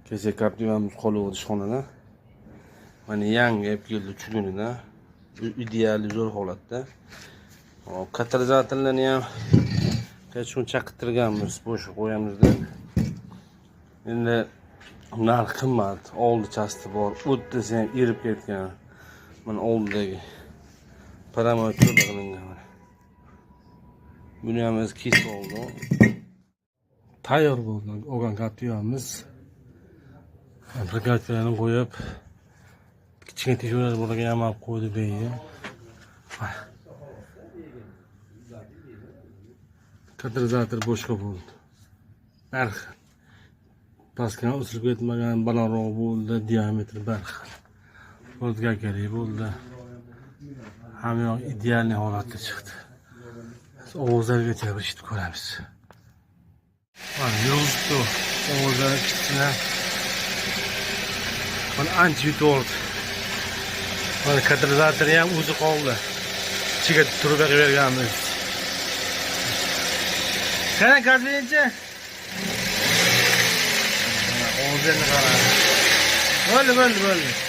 Kecha Captiva'miz qoluvdi ishxonada. Mana yangi olib keldi 3 kunida. Ideal zo'r holatda. Hop, katalizatorlarni ham qachon chaqirtirganmiz, bo'sh qo'yamiz deb. Endi narx qimmat, oldi chasti bor, o'ttasi ham erib ketgan. Mana oldidagi прямой turba qilingan mana. Buni ham o'zi kesib oldi. Tayyor bo'ldi olgan Captiva'miz. Прокладка larni qo'yib, kichkina teshiklar bor ekan, yamab qo'ydi bu yerga. Mana. Katalizator boshqa bo'ldi. Narx pastga o'sib ketmagan, balandroq bo'ldi, diametri bir xil. O'zga kerak bo'ldi. Hamma yoq идеальный holatda chiqdi. Ovozlargacha bir eshitib ko'ramiz. Mana yurg'izibdi ovozlari kichkina. Mana ancha yutib. Mana katalizatori ham o'zi qoldi. Ichiga turba qilib berganmiz. Qani gaz berinchi? Ovozlarni qara. Bo'ldi, bo'ldi, bo'ldi.